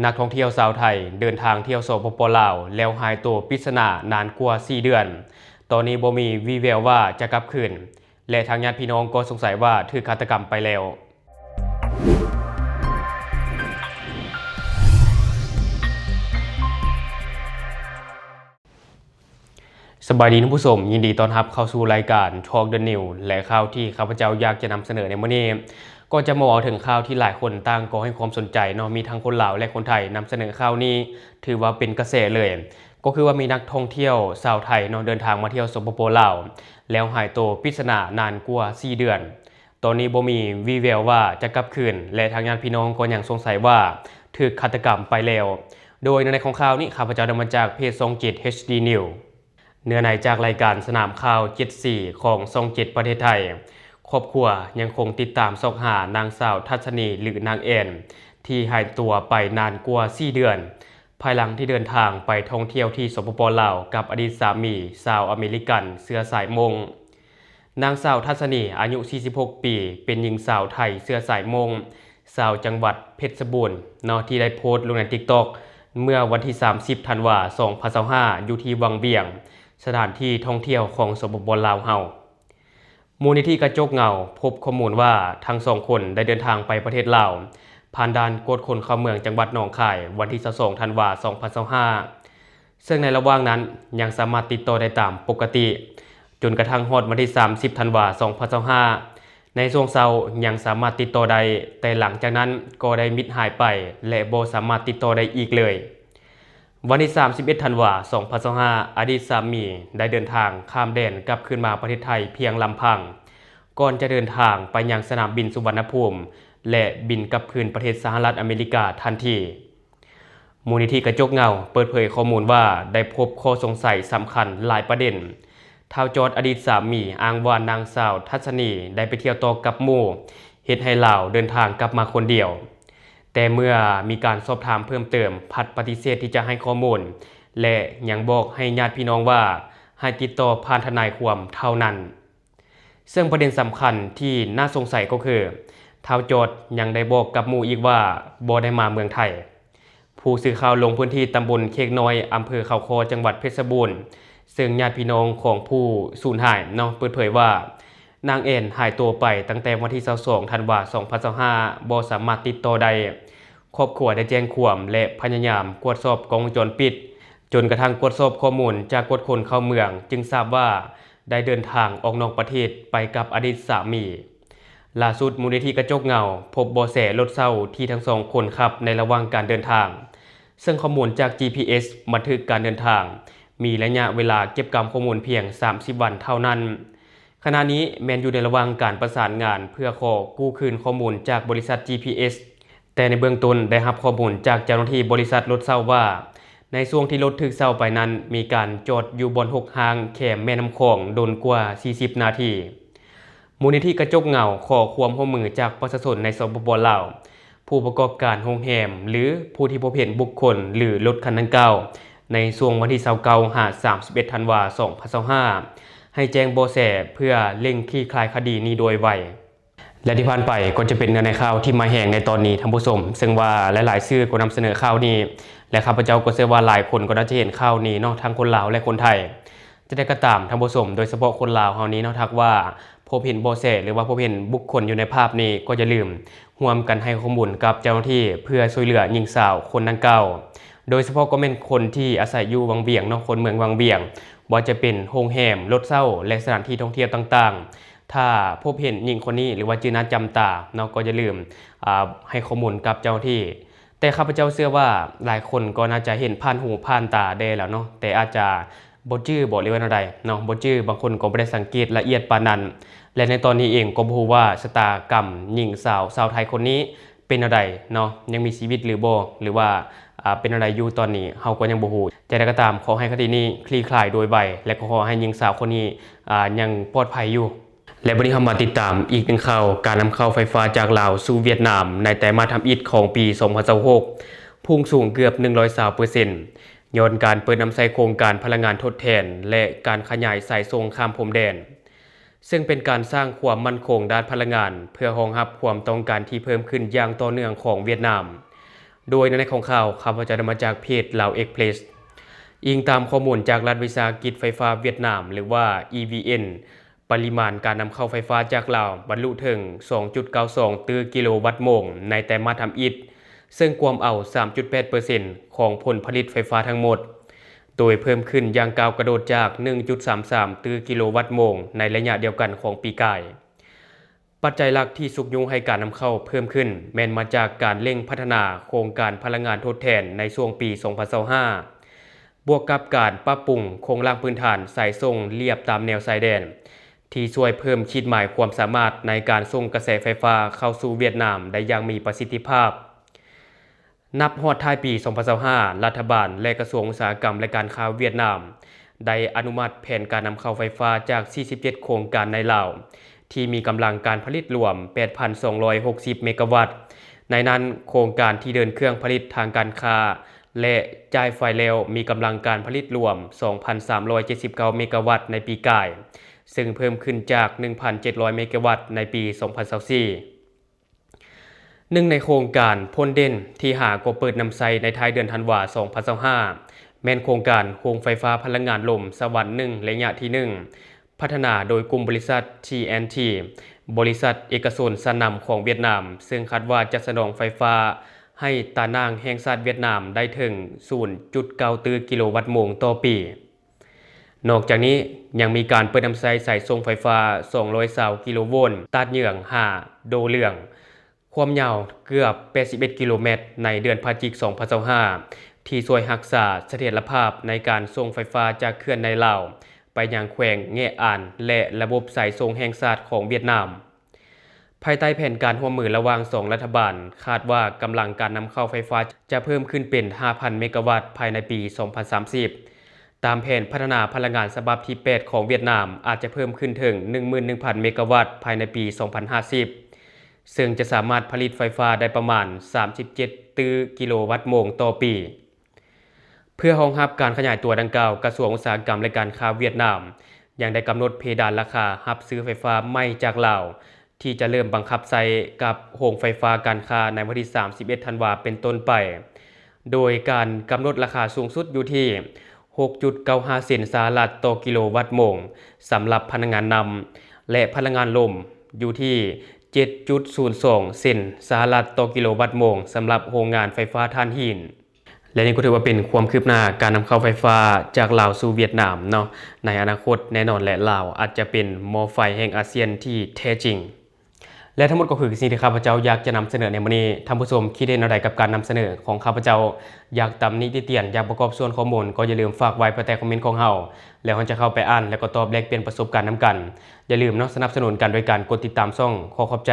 ນັກທ່ອງທ່ຽວຊາວໄທເດີນທາງທ່ຽວ ສປປ ລາວ ແລ້ວຫາຍໂຕປິດສະໜານານກວ່າສີ່ເດືອນ, ຕອນນີ້ບໍ່ມີວີ່ແວວວ່າຈະກັບຄືນ ແລະ ທາງຍາດພີ່ນ້ອງກໍສົງໄສວ່າຖືກຄາດຕະກຳໄປແລ້ວ. ສະບາຍດີທ່ານຜູ້ຊົມ, ຍິນດີຕ້ອນຮັບເຂົ້າສູ່ລາຍການ Talk the News ແລະ ຂ່າວທີ່ຂ້າພະເຈົ້າຢາກຈະນຳສະເໜີໃນມື້ນີ້ ກໍຈະມາເວົ້າເຖິງຂ່າວທີ່ຫຼາຍຄົນຕ່າງກໍໃຫ້ຄວາມສົນໃຈເນາະ, ມີທັງຄົນລາວ ແລະ ຄົນໄທນຳສະເໜີຂ່າວນີ້ ຖືວ່າເປັນກະແສເລີຍ, ກໍຄືວ່າມີນັກທ່ອງທ່ຽວຊາວໄທເນາະ ເດີນທາງມາທ່ຽວ ສປປ ລາວ ແລ້ວຫາຍໂຕປິດສະໜານານກວ່າສີ່ເດືອນ. ຕອນນີ້ບໍ່ມີວີ່ແວວວ່າຈະກັບຄືນ ແລະ ທາງຍາດພີ່ນ້ອງກໍຍັງສົງໄສວ່າຖືກຄາດຕະກຳໄປແລ້ວ. ໂດຍໃນຂອງຂ່າວນີ້ ຂ້າພະເຈົ້າໄດ້ມາຈາກເພຈຊ່ອງເຈັດ ເອັດດີ News. ເນື້ອໃນຈາກລາຍການສະໜາມຂ່າວເຈັດສີຂອງຊ່ອງເຈັດປະເທດໄທ, ຄອບຄົວຍັງຄົງຕິດຕາມຊອກຫານາງສາວທັດສະນີ ຫຼື ນາງແອນ ທີ່ຫາຍຕົວໄປນານກວ່າສີ່ເດືອນ, ພາຍຫຼັງທີ່ເດີນທາງໄປທ່ອງທ່ຽວທີ່ ສປປ ລາວ ກັບອະດີດສາມີຊາວອາເມລິກັນເຊື້ອສາຍມົ້ງ. ນາງສາວທັດສະນີ ອາຍຸສີ່ສິບຫົກປີ ເປັນຍິງສາວໄທເຊື້ອສາຍມົ້ງ ຊາວຈັງຫວັດເພັດສະບູນເນາະ ທີ່ໄດ້ໂພສລົງໃນ TikTok ເມື່ອວັນທີສາມສິບ ທັນວາ ສອງພັນຊາວຫ້າ ຢູ່ທີ່ວັງວຽງ, ສະຖານທີ່ທ່ອງທ່ຽວຂອງ ສປປ ລາວ ເຮົາ. ມູນນິທິກະຈົກເງົາພົບຂໍ້ມູນວ່າ ທັງສອງຄົນໄດ້ເດີນທາງໄປປະເທດລາວ ຜ່ານດ່ານກວດຄົນເຂົ້າເມືອງຈັງຫວັດໜອງຄາຍ ວັນທີຊາວສອງ ທັນວາ ສອງພັນຊາວຫ້າ ເຊິ່ງໃນລະຫວ່າງນັ້ນຍັງສາມາດຕິດຕໍ່ໄດ້ຕາມປົກກະຕິ ຈົນກະທັ່ງຮອດວັນທີສາມສິບ ທັນວາ ສອງພັນຊາວຫ້າ ໃນຊ່ວງເຊົ້າຍັງສາມາດຕິດຕໍ່ໄດ້, ແຕ່ຫຼັງຈາກນັ້ນກໍໄດ້ມິດຫາຍໄປ ແລະ ບໍ່ສາມາດຕິດຕໍ່ໄດ້ອີກເລີຍ. ວັນທີສາມສິບເອັດ ທັນວາ ສອງພັນຊາວຫ້າ ອະດີດສາມີໄດ້ເດີນທາງຂ້າມແດນກັບຄືນມາປະເທດໄທພຽງລຳພັງ, ກ່ອນຈະເດີນທາງໄປຍັງສະໜາມບິນສຸວັນນະພູມ ແລະ ບິນກັບຄືນປະເທດສະຫະລັດອາເມລິກາທັນທີ. ມູນນິທິກະຈົກເງົາເປີດເຜີຍຂໍ້ມູນວ່າ ໄດ້ພົບຂໍ້ສົງໄສສຳຄັນຫຼາຍປະເດັນ. ທ້າວຈອດ ອະດີດສາມີ ອ້າງວ່ານາງສາວທັດສະນີໄດ້ໄປທ່ຽວຕໍ່ກັບໝູ່, ເຮັດໃຫ້ລາວເດີນທາງກັບມາຄົນດຽວ. ແຕ່ເມື່ອມີການສອບຖາມເພີ່ມເຕີມ ພັດປະຕິເສດທີ່ຈະໃຫ້ຂໍ້ມູນ ແລະ ຍັງບອກໃຫ້ຍາດພີ່ນ້ອງວ່າ ໃຫ້ຕິດຕໍ່ຜ່ານທະນາຍຄວາມເທົ່ານັ້ນ. ເຊິ່ງປະເດັນສຳຄັນທີ່ໜ້າສົງໄສກໍຄື ທ້າວຈອດຍັງໄດ້ບອກກັບໝູ່ອີກວ່າບໍ່ໄດ້ມາເມືອງໄທ. ຜູ້ສື່ຂ່າວລົງພື້ນທີ່ຕຳບົນເຄກນ້ອຍ ອຳເພີເຂົາຄໍ ຈັງຫວັດເພັດຊະບູນ, ເຊິ່ງຍາດພີ່ນ້ອງຂອງຜູ້ສູນຫາຍເນາະ ເປີດເຜີຍວ່າ ນາງແອນຫາຍຕົວໄປຕັ້ງແຕ່ວັນທີຊາວສອງ ທັນວາ ສອງພັນຊາວຫ້າ ບໍ່ສາມາດຕິດຕໍ່ໄດ້. ຄອບຄົວໄດ້ແຈ້ງຄວາມ ແລະ ພະຍາຍາມກວດສອບກ້ອງວົງຈອນປິດ, ຈົນກະທັ່ງກວດສອບຂໍ້ມູນຈາກກວດຄົນເຂົ້າເມືອງ ຈຶ່ງຊາບວ່າໄດ້ເດີນທາງອອກນອກປະເທດໄປກັບອະດີດສາມີ. ລ່າສຸດ, ມູນນິທິກະຈົກເງົາພົບເບາະແສລົດເຊົ່າທີ່ທັງສອງຄົນຂັບໃນລະຫວ່າງການເດີນທາງ, ເຊິ່ງຂໍ້ມູນຈາກ ຈີພີເອັສ ບັນທຶກການເດີນທາງ ມີໄລຍະເວລາເກັບກຳຂໍ້ມູນພຽງສາມສິບວັນເທົ່ານັ້ນ. ຂະນະນີ້ແມ່ນຢູ່ໃນລະຫວ່າງການປະສານງານເພື່ອຂໍກູ້ຄືນຂໍ້ມູນຈາກບໍລິສັດ ຈີພີເອັສ, ແຕ່ໃນເບື້ອງຕົ້ນໄດ້ຮັບຂໍ້ມູນຈາກເຈົ້າໜ້າທີ່ບໍລິສັດລົດເຊົ່າວ່າ ໃນຊ່ວງທີ່ລົດຖືກເຊົ່າໄປນັ້ນ ມີການຈອດຢູ່ບ່ອນຮົກຮ້າງແຄມແມ່ນ້ຳຂອງດົນກວ່າສີ່ສິບນາທີ. ມູນນິທິກະຈົກເງົາຂໍຄວາມຮ່ວມມືຈາກປະຊາຊົນໃນ ສປປ ລາວ, ຜູ້ປະກອບການໂຮງແຮມ ຫຼື ຜູ້ທີ່ພົບເຫັນບຸກຄົນ ຫຼື ລົດຄັນດັ່ງກ່າວ ໃນຊ່ວງວັນທີຊາວເກົ້າ ຫາ ສາມສິບເອັດ ທັນວາ ສອງພັນຊາວຫ້າ ໃຫ້ແຈ້ງເບາະແສເພື່ອເລັ່ງຄລີ້ຄາຍຄະດີນີ້ໂດຍໄວ. ແລະ ທີ່ຜ່ານໄປກໍຈະເປັນເນື້ອໃນຂ່າວທີ່ມາແຮງໃນຕອນນີ້ທ່ານຜູ້ຊົມ, ເຊິ່ງວ່າຫຼາຍໆສື່ກໍນຳສະເໜີຂ່າວນີ້ ແລະ ຂ້າພະເຈົ້າກໍເຊື່ອວ່າຫຼາຍຄົນກໍໜ້າຈະເຫັນຂ່າວນີ້ເນາະ, ທັງຄົນລາວ ແລະ ຄົນໄທ. ຈະໃດກໍຕາມທ່ານຜູ້ຊົມ, ໂດຍສະເພາະຄົນລາວເຮົານີ້ເນາະ, ຖ້າຫາກວ່າພົບເຫັນເບາະແສ ຫຼືວ່າພົບເຫັນບຸກຄົນຢູ່ໃນພາບນີ້ ກໍຢ່າລືມຮ່ວມກັນໃຫ້ຂໍ້ມູນກັບເຈົ້າໜ້າທີ່ ເພື່ອຊ່ວຍເຫຼືອຍິງສາວຄົນດັ່ງກ່າວ, ໂດຍສະເພາະກໍແມ່ນຄົນທີ່ອາໄສຢູ່ວັງວຽງເນາະ, ຄົນເມືອງວັງວຽງ, ບໍ່ວ່າຈະເປັນໂຮງແຮມ, ລົດເຊົ່າ ແລະ ສະຖານທີ່ທ່ອງທ່ຽວຕ່າງໆ. ຖ້າພົບເຫັນຍິງຄົນນີ້ ຫຼືວ່າຈື່ໜ້າຈຳຕາເນາະ, ກໍຢ່າລືມ, ອາ, ໃຫ້ຂໍ້ມູນກັບເຈົ້າໜ້າທີ່. ແຕ່ຂ້າພະເຈົ້າເຊື່ອວ່າຫຼາຍຄົນກໍໜ້າຈະເຫັນຜ່ານຫູຜ່ານຕາແດ່ແລ້ວເນາະ, ແຕ່ອາດຈະບໍ່ຈື່ບໍ ຫຼືວ່າແນວໃດເນາະ, ບໍ່ຈື່, ບາງຄົນກໍບໍ່ໄດ້ສັງເກດລະອຽດປານນັ້ນ. ແລະ ໃນຕອນນີ້ເອງກໍບໍ່ຮູ້ວ່າຊະຕາກຳຍິງສາວຊາວໄທຄົນນີ້ເປັນແນວໃດເນາະ, ຍັງມີຊີວິດຫຼືບໍ່ ຫຼືວ່າ, ອາ, ເປັນແນວໃດຢູ່ຕອນນີ້ ເຮົາກໍຍັງບໍ່ຮູ້. ແຕ່ໃດກໍຕາມ, ຂໍໃຫ້ຄະດີນີ້ຄລີ້ຄາຍໂດຍໄວ ແລະ ກໍຂໍໃຫ້ຍິງສາວຄົນນີ້, ອາ, ຍັງປອດໄພຢູ່. ແລະ ບັດນີ້ເຮົາມາຕິດຕາມອີກໜຶ່ງຂ່າວ, ການນຳເຂົ້າໄຟຟ້າຈາກລາວສູ່ຫວຽດນາມໃນໄຕມາດທຳອິດຂອງປີສອງພັນຊາວຫົກ ພຸ່ງສູງເກືອບໜຶ່ງຮ້ອຍຊາວເປີເຊັນ ຍ້ອນການເປີດນຳໃຊ້ໂຄງການພະລັງງານທົດແທນ ແລະ ການຂະຫຍາຍສາຍສົ່ງຂ້າມພົມແດນ, ເຊິ່ງເປັນການສ້າງຄວາມໝັ້ນຄົງດ້ານພະລັງງານ ເພື່ອຮອງຮັບຄວາມຕ້ອງການທີ່ເພີ່ມຂຶ້ນຢ່າງຕໍ່ເນື່ອງຂອງຫວຽດນາມ. ໂດຍໃນຂອງຂ່າວ ຂ້າພະເຈົ້າໄດ້ມາຈາກເພຈ Lao Express. ອີງຕາມຂໍ້ມູນຈາກລັດວິສາຫະກິດໄຟຟ້າຫວຽດນາມ ຫຼືວ່າ EVN, ປະລິມານການນຳເຂົ້າໄຟຟ້າຈາກລາວບັນລຸເຖິງສອງຈຸດເກົ້າສອງຕື້ກິໂລວັດໂມງໃນໄຕມາດທຳອິດ, ເຊິ່ງກວມເອົາສາມຈຸດແປດເປີເຊັນຂອງຜົນຜະລິດໄຟຟ້າທັງໝົດ, ໂດຍເພີ່ມຂຶ້ນຢ່າງກ້າວກະໂດດຈາກໜຶ່ງຈຸດສາມສາມຕື້ກິໂລວັດໂມງໃນໄລຍະດຽວກັນຂອງປີກາຍ. ປັດໄຈຫຼັກທີ່ຊຸກຍູ້ໃຫ້ການນຳເຂົ້າເພີ່ມຂຶ້ນ ແມ່ນມາຈາກການເລັ່ງພັດທະນາໂຄງການພະລັງງານທົດແທນໃນຊ່ວງປີສອງພັນຊາວຫ້າ ບວກກັບການປັບປຸງໂຄງລ່າງພື້ນຖານສາຍສົ່ງລຽບຕາມແນວຊາຍແດນ ທີ່ຊ່ວຍເພີ່ມຂີດໝາຍຄວາມສາມາດໃນການສົ່ງກະແສໄຟຟ້າເຂົ້າສູ່ຫວຽດນາມໄດ້ຢ່າງມີປະສິດທິພາບ. ນັບຮອດທ້າຍປີສອງພັນຊາວຫ້າ ລັດຖະບານ ແລະ ກະຊວງອຸດສາຫະກຳ ແລະ ການຄ້າຫວຽດນາມ ໄດ້ອະນຸມັດແຜນການນຳເຂົ້າໄຟຟ້າຈາກສີ່ສິບເຈັດໂຄງການໃນລາວ ທີ່ມີກຳລັງການຜະລິດລວມແປດພັນສອງຮ້ອຍຫົກສິບເມກາວັດ. ໃນນັ້ນ, ໂຄງການທີ່ເດີນເຄື່ອງຜະລິດທາງການຄ້າ ແລະ ຈ່າຍໄຟແລ້ວ ມີກຳລັງການຜະລິດລວມສອງພັນສາມຮ້ອຍເຈັດສິບເກົ້າເມກາວັດໃນປີກາຍ, ເຊິ່ງເພີ່ມຂຶ້ນຈາກໜຶ່ງພັນເຈັດຮ້ອຍເມກາວັດໃນປີສອງພັນຊາວສີ່. ໜຶ່ງໃນໂຄງການພົ້ນເດັ່ນທີ່ຫາກໍເປີດນຳໃຊ້ໃນທ້າຍເດືອນທັນວາສອງພັນຊາວຫ້າ ແມ່ນໂຄງການໂຮງໄຟຟ້າພະລັງງານລົມສະຫວັນໜຶ່ງ ໄລຍະທີໜຶ່ງ ພັດທະນາໂດຍກຸ່ມບໍລິສັດ ທີ ແອນ ທີ ບໍລິສັດເອກະຊົນຊັ້ນນຳຂອງຫວຽດນາມ, ເຊິ່ງຄາດວ່າຈະສະໜອງໄຟຟ້າໃຫ້ຕາໜ່າງແຫ່ງຊາດຫວຽດນາມໄດ້ເຖິງສູນຈຸດເກົ້າຕື້ກິໂລວັດໂມງຕໍ່ປີ. ນອກຈາກນີ້ ຍັງມີການເປີດນຳໃຊ້ສາຍສົ່ງໄຟຟ້າສອງຮ້ອຍຊາວກິໂລໂວນ ຕາດເຍືອງ ຫາ ໂດເລື່ອງ ຄວາມຍາວເກືອບແປດສິບເອັດກິໂລແມັດໃນເດືອນພະຈິກສອງພັນຊາວຫ້າ ທີ່ຊ່ວຍຮັກສາສະຖຽນລະພາບໃນການສົ່ງໄຟຟ້າຈາກເຂື່ອນໃນລາວໄປຍັງແຂວງແງະອານ ແລະ ລະບົບສາຍສົ່ງແຫ່ງຊາດຂອງຫວຽດນາມ. ພາຍໃຕ້ແຜນການຮ່ວມມືລະຫວ່າງສອງລັດຖະບານ, ຄາດວ່າກຳລັງການນຳເຂົ້າໄຟຟ້າຈະເພີ່ມຂຶ້ນເປັນຫ້າພັນເມກາວັດພາຍໃນປີສອງພັນສາມສິບ. ຕາມແຜນພັດທະນາພະລັງງານສະບັບທີແປດຂອງຫວຽດນາມ ອາດຈະເພີ່ມຂຶ້ນເຖິງໜຶ່ງໝື່ນໜຶ່ງພັນເມກາວັດພາຍໃນປີສອງພັນຫ້າສິບ ເຊິ່ງຈະສາມາດຜະລິດໄຟຟ້າໄດ້ປະມານສາມສິບເຈັດຕື້ກິໂລວັດໂມງຕໍ່ປີ. ເພື່ອຮອງຮັບການຂະຫຍາຍຕົວດັ່ງກ່າວ, ກະຊວງອຸດສາຫະກຳ ແລະ ການຄ້າຫວຽດນາມ ຍັງໄດ້ກຳນົດເພດານລາຄາຮັບຊື້ໄຟຟ້າໃໝ່ຈາກລາວ ທີ່ຈະເລີ່ມບັງຄັບໃຊ້ກັບໂຮງໄຟຟ້າການຄ້າໃນວັນທີສາມສິບເອັດທັນວາເປັນຕົ້ນໄປ, ໂດຍການກຳນົດລາຄາສູງສຸດຢູ່ທີ່ຫົກຈຸດເກົ້າຫ້າເຊັນສະຫະລັດຕໍ່ກິໂລວັດໂມງສຳລັບພະລັງງານນ້ຳ ແລະ ພະລັງງານລົມຢູ່ທີ່ເຈັດຈຸດສູນສອງເຊັນສະຫະລັດຕໍ່ກິໂລວັດໂມງສຳລັບໂຮງງານໄຟຟ້າຖ່ານຫີນ. ແລະ ນີ້ກໍຖືວ່າເປັນຄວາມຄືບໜ້າການນຳເຂົ້າໄຟຟ້າຈາກລາວສູ່ຫວຽດນາມເນາະ ໃນອະນາຄົດແນ່ນອນ ແລະ ລາວອາດຈະເປັນໝໍ້ໄຟແຫ່ງອາຊຽນທີ່ແທ້ຈິງ. ແລະ ທັງໝົດກໍຄືສິ່ງທີ່ຂ້າພະເຈົ້າຢາກຈະນຳສະເໜີໃນມື້ນີ້. ທ່ານຜູ້ຊົມຄິດເຫັນແນວໃດກັບການນຳສະເໜີຂອງຂ້າພະເຈົ້າ? ຢາກຕຳໜິຕິຕຽນ, ຢາກປະກອບສ່ວນຂໍ້ມູນ, ກໍຢ່າລືມຝາກໄວ້ພາຍໃຕ້ຄອມເມັນຂອງເຮົາ ແລ້ວເຮົາຈະເຂົ້າໄປອ່ານ ແລະ ກໍຕອບແລກປ່ຽນປະສົບການນຳກັນ. ຢ່າລືມເນາະ ສະໜັບສະໜູນກັນໂດຍການກົດຕິດຕາມຊ່ອງ. ຂໍຂອບໃຈ.